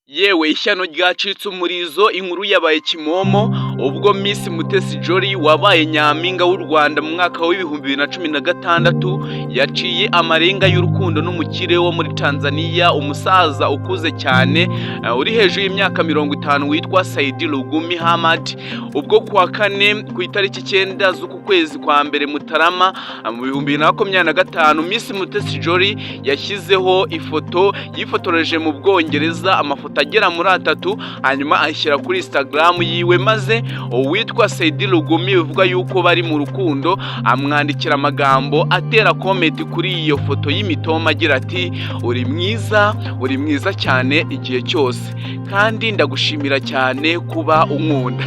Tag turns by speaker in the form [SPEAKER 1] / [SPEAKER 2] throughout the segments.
[SPEAKER 1] Yewe, ishyano ryacitse umurizo, inkuru yabaye kimomo ubwo Miss Mutesi Jolly wabaye Nyampinga w'u Rwanda mu mwaka wa 2016 yaciye amarenga y'urukundo n'umukire wo muri Tanzania, umusaza ukuze cyane uri hejuru y'imyaka 50 witwa Saidi Lugumi Hamad. Ubwo kuwa kane ku itariki 9 z'uku kwezi kwa mbere, Mutarama, mu 2025, Miss Mutesi Jolly yashyizeho ifoto yifotoreje mu Bwongereza, amafoto agera muri atatu, hanyuma ayishyira kuri Instagram yiwe, maze uwitwa Saidi Lugumi bivuga yuko bari mu rukundo amwandikira amagambo atera comment kuri iyo foto y'imitoma agira ati: "Uri mwiza, uri mwiza cyane igihe cyose, kandi ndagushimira cyane kuba unkunda."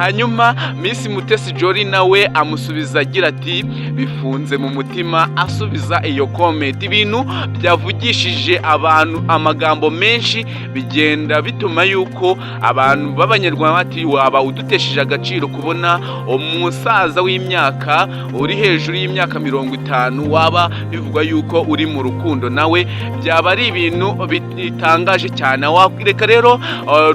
[SPEAKER 1] Hanyuma Miss Mutesi Jolly nawe amusubiza agira ati: "Bifunze mu mutima", asubiza iyo comment. Ibintu byavugishije abantu amagambo menshi, bigenda bituma yuko abantu b'Abanyarwanda bati: "Waba udutesheje agaciro kubona umusaza w'imyaka uri hejuru y'imyaka 50 waba bivugwa yuko uri mu rukundo nawe." Byaba ari ibintu bitangaje cyane. Reka rero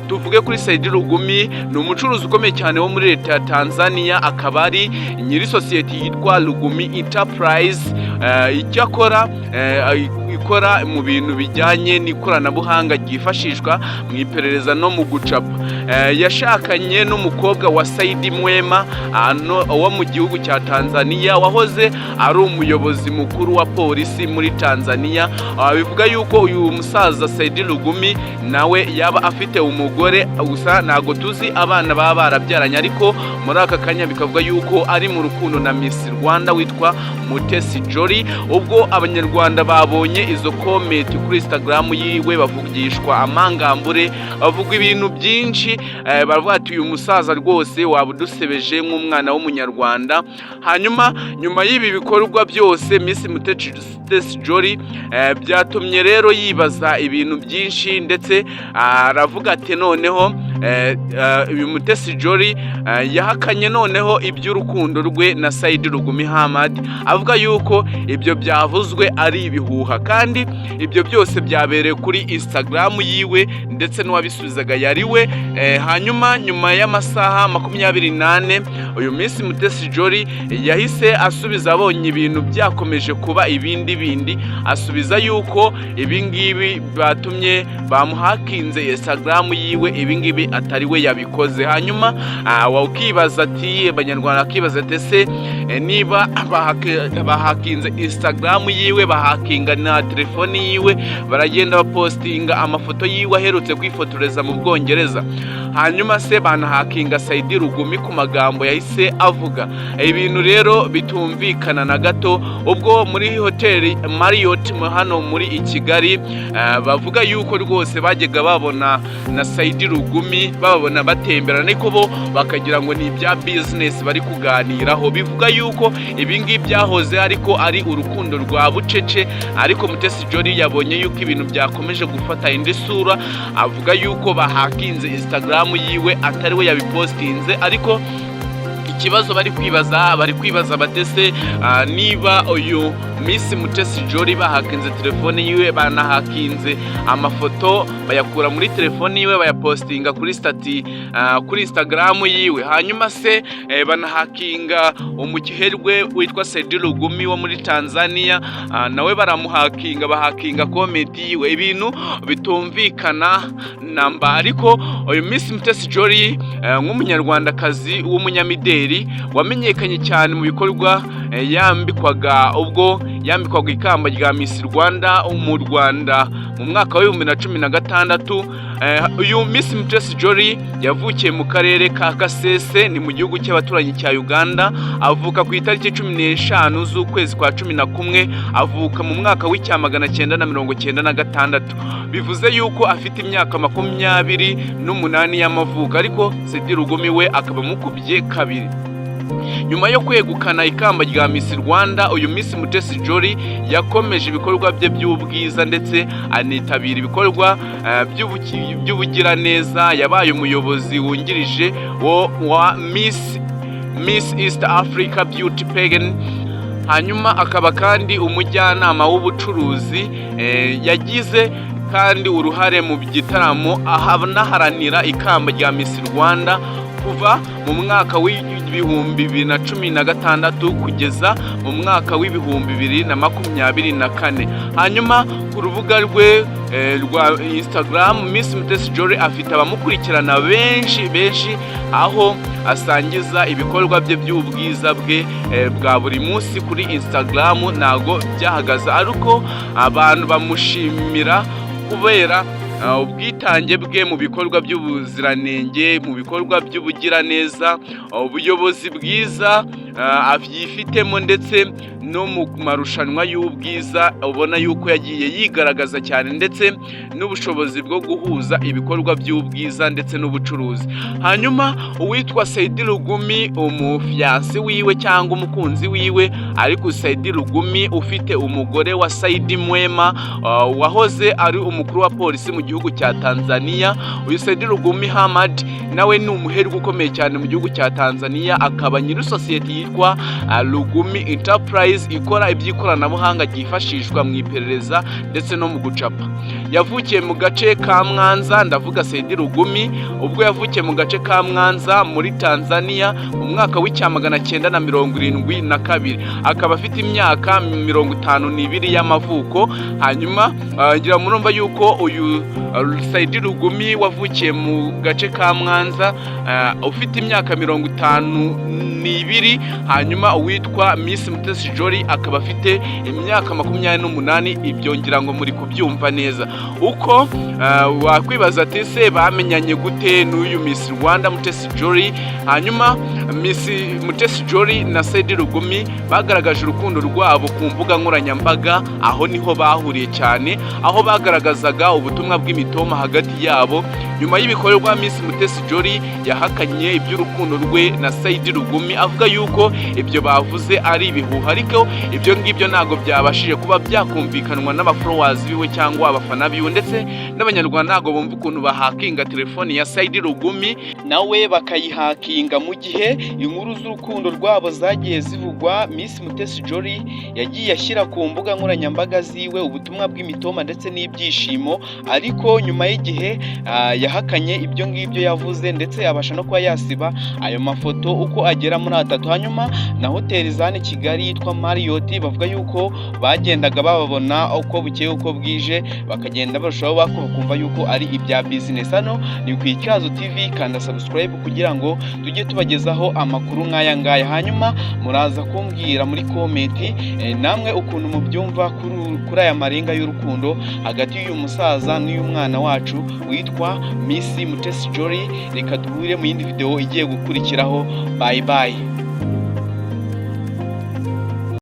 [SPEAKER 1] tuvuge kuri Saidi Lugumi. Ni umucuruzi ukomeye cyane wo muri leta ya Tanzania, akaba ari nyiri sosiyete yitwa Lugumi Enterprise. Icyo akora, ikora mu bintu bijyanye n'ikoranabuhanga ryifashishwa mu iperereza no mu gucapa. Yashakanye n'umukobwa wa Saidi Mwema wo mu gihugu cya Tanzania, wahoze ari umuyobozi mukuru wa polisi muri Tanzania. Bivuga yuko uyu musaza Saidi Lugumi nawe yaba afite umugore, gusa ntabwo tuzi abana baba barabyaranye, ariko muri aka kanya bikavuga yuko ari mu rukundo na Miss Rwanda witwa Mutesi Jolly. Ubwo Abanyarwanda babonye izo comment kuri Instagram yiwe, bavugishwa amangambure, bavuga ibintu byinshi, baravuga ati: "Uyu musaza rwose waba udusebeje nk'umwana w'Umunyarwanda." Hanyuma nyuma y'ibi bikorwa byose, Miss Mutesi Jolly byatumye rero yibaza ibintu byinshi, ndetse aravuga ati noneho uyu Mutesi Jolly yahakanye noneho iby'urukundo rwe na Saidi Lugumi Hamad, avuga yuko ibyo byavuzwe ari ibihuha, kandi ibyo byose byabereye kuri Instagram yiwe, ndetse n'uwabisubizaga yari we. Hanyuma nyuma y'amasaha 24 uyu Miss Mutesi Jolly yahise asubiza, abonye ibintu byakomeje kuba ibindi bindi, asubiza yuko ibingibi batumye bamuhakinze Instagram yiwe, ibingibi atari we yabikoze. Hanyuma ukibaza ati, Abanyarwanda bakibaza ati: "Ese niba bahakinze Instagram yiwe, bahakinga na telefoni yiwe, baragenda bapostinga amafoto yiwe aherutse kwifotoreza mu Bwongereza, hanyuma se banahakinga Saidi Lugumi ku magambo yahise avuga?" Ibintu rero bitumvikana na gato. Ubwo muri hoteli Marriott hano muri i Kigali bavuga yuko rwose bajyaga babona na Saidi Lugumi, bababona batemberana, ariko bo bakagira ngo ni ibya business bari kuganiraho. Bivuga yuko ibi ngibi byahoze ariko ari urukundo rwa bucece, ariko Mutesi Jolly yabonye yuko ibintu byakomeje gufata indi sura, avuga yuko bahakinze Instagram yiwe, atari we yabipostinze. Ariko ikibazo bari kwibaza batese niba uyu Miss Mutesi Jolly bahakinze telefone yiwe, banahakinze amafoto bayakura muri telefone yiwe bayapostinga kuri status kuri Instagram yiwe, hanyuma se banahakinga umuherwe witwa Saidi Lugumi wo muri Tanzania, nawe baramuhakinga, bahakinga comment yiwe, ibintu bitumvikana namba. Ariko uyu Miss Mutesi Jolly nk'Umunyarwandakazi w'umunyamideli wamenyekanye cyane mu bikorwa yambikwaga, ubwo yambikwaga ikamba rya Miss Rwanda mu Rwanda mu mwaka wa 2016. Uyu Miss Mutesi Jolly yavukiye mu karere ka Kasese, ni mu gihugu cy'abaturanyi cya Uganda, avuka ku itariki 15 z'ukwezi kwa 11, avuka mu mwaka wa 1996, bivuze yuko afite imyaka 28 y'amavuko, ariko Saidi Lugumi we akaba amukubye kabiri. Nyuma yo kwegukana ikamba rya Miss Rwanda, uyu Miss Mutesi Jolly yakomeje ibikorwa bye by'ubwiza ndetse anitabira ibikorwa by'ubugiraneza. Yabaye umuyobozi wungirije wa Miss East Africa Beauty Pageant, hanyuma akaba kandi umujyanama w'ubucuruzi. Yagize kandi uruhare mu gitaramo, anaharanira ikamba rya Miss Rwanda kuva mu mwaka w'2016 kugeza mu mwaka w'2024. Hanyuma ku rubuga rwe rwa Instagram, Miss Mutesi Jolly afite abamukurikirana benshi benshi, aho asangiza ibikorwa bye by'ubwiza bwe bwa buri munsi kuri Instagram. Ntago byahagaze, ariko abantu bamushimira kubera ubwitange bwe mu bikorwa by'ubuziranenge, mu bikorwa by'ubugiraneza, ubuyobozi bwiza yifitemo, ndetse no mu marushanwa y'ubwiza ubona yuko yagiye yigaragaza cyane, ndetse n'ubushobozi bwo guhuza ibikorwa by'ubwiza ndetse n'ubucuruzi. Hanyuma uwitwa Saidi Lugumi, umufiancé wiwe cyangwa umukunzi wiwe, ariko Saidi Lugumi ufite umugore wa Saidi Mwema, wahoze ari umukuru wa polisi mu gihugu cya Tanzania. Uyu Saidi Lugumi Hamad nawe ni umuherwe ukomeye cyane mu gihugu cya Tanzania, akaba nyiri sosiyete yitwa Lugumi Enterprise, ikora iby'ikoranabuhanga ryifashishwa mu iperereza ndetse no mu gucapa. Yavukiye mu gace ka Mwanza, ndavuga Saidi Lugumi, ubwo yavukiye mu gace ka Mwanza muri Tanzania mu mwaka w'1972, akaba afite imyaka 52 y'amavuko. Hanyuma ngira murumva yuko uyu Saidi Lugumi wavukiye mu gace ka Mwanza, ufite imyaka 52, hanyuma uwitwa Miss Mutesi Jolly akaba afite imyaka 28. Ibyo ngira ngo muri kubyumva neza. Uko wakwibaza ati: "Se bamenyanye gute n'uyu Miss Rwanda Mutesi Jolly?" Hanyuma Miss Mutesi Jolly na Saidi Lugumi bagaragaje urukundo rwabo ku mbuga nkoranyambaga. Aho niho bahuriye cyane, aho bagaragazaga ubutumwa bw'imitoma hagati yabo. Nyuma y'ibikorwa, Miss Mutesi Jolly yahakanye iby'urukundo rwe na Saidi Lugumi, avuga yuko ibyo bavuze ari ibihuha, ariko ibyo ngibyo ntabwo byabashije kuba byakumvikanwa n'abafollowers biwe cyangwa abafana biwe ndetse n'Abanyarwanda. Ntabwo bumva ukuntu bahakinga telefoni ya Saidi Lugumi
[SPEAKER 2] nawe bakayihakinga. Mu gihe inkuru z'urukundo rwabo zagiye zivugwa, Miss Mutesi Jolly yagiye ashyira ku mbuga nkoranyambaga ziwe ubutumwa bw'imitoma ndetse n'ibyishimo, ariko nyuma y'igihe yahakanye ibyo ngibyo yavuze, ndetse abasha no kuba yasiba ayo mafoto uko agera muri atatu. Hanyuma na hoteli zane Kigali yitwa Marriott bavuga yuko bagendaga bababona uko bukeye uko bwije, bakagenda barushaho bakumva yuko ari ibya business. Hano ni ku Icyazo TV, kanda subscribe kugira ngo tujye tubagezaho amakuru nk'aya ngaya. Hanyuma muraza kumbwira muri comment namwe ukuntu mubyumva kuri aya marenga y'urukundo hagati y'uyu musaza n'uyu mwana wacu witwa Miss Mutesi Jolly. Reka duhure mu yindi video igiye gukurikiraho. Bye bye.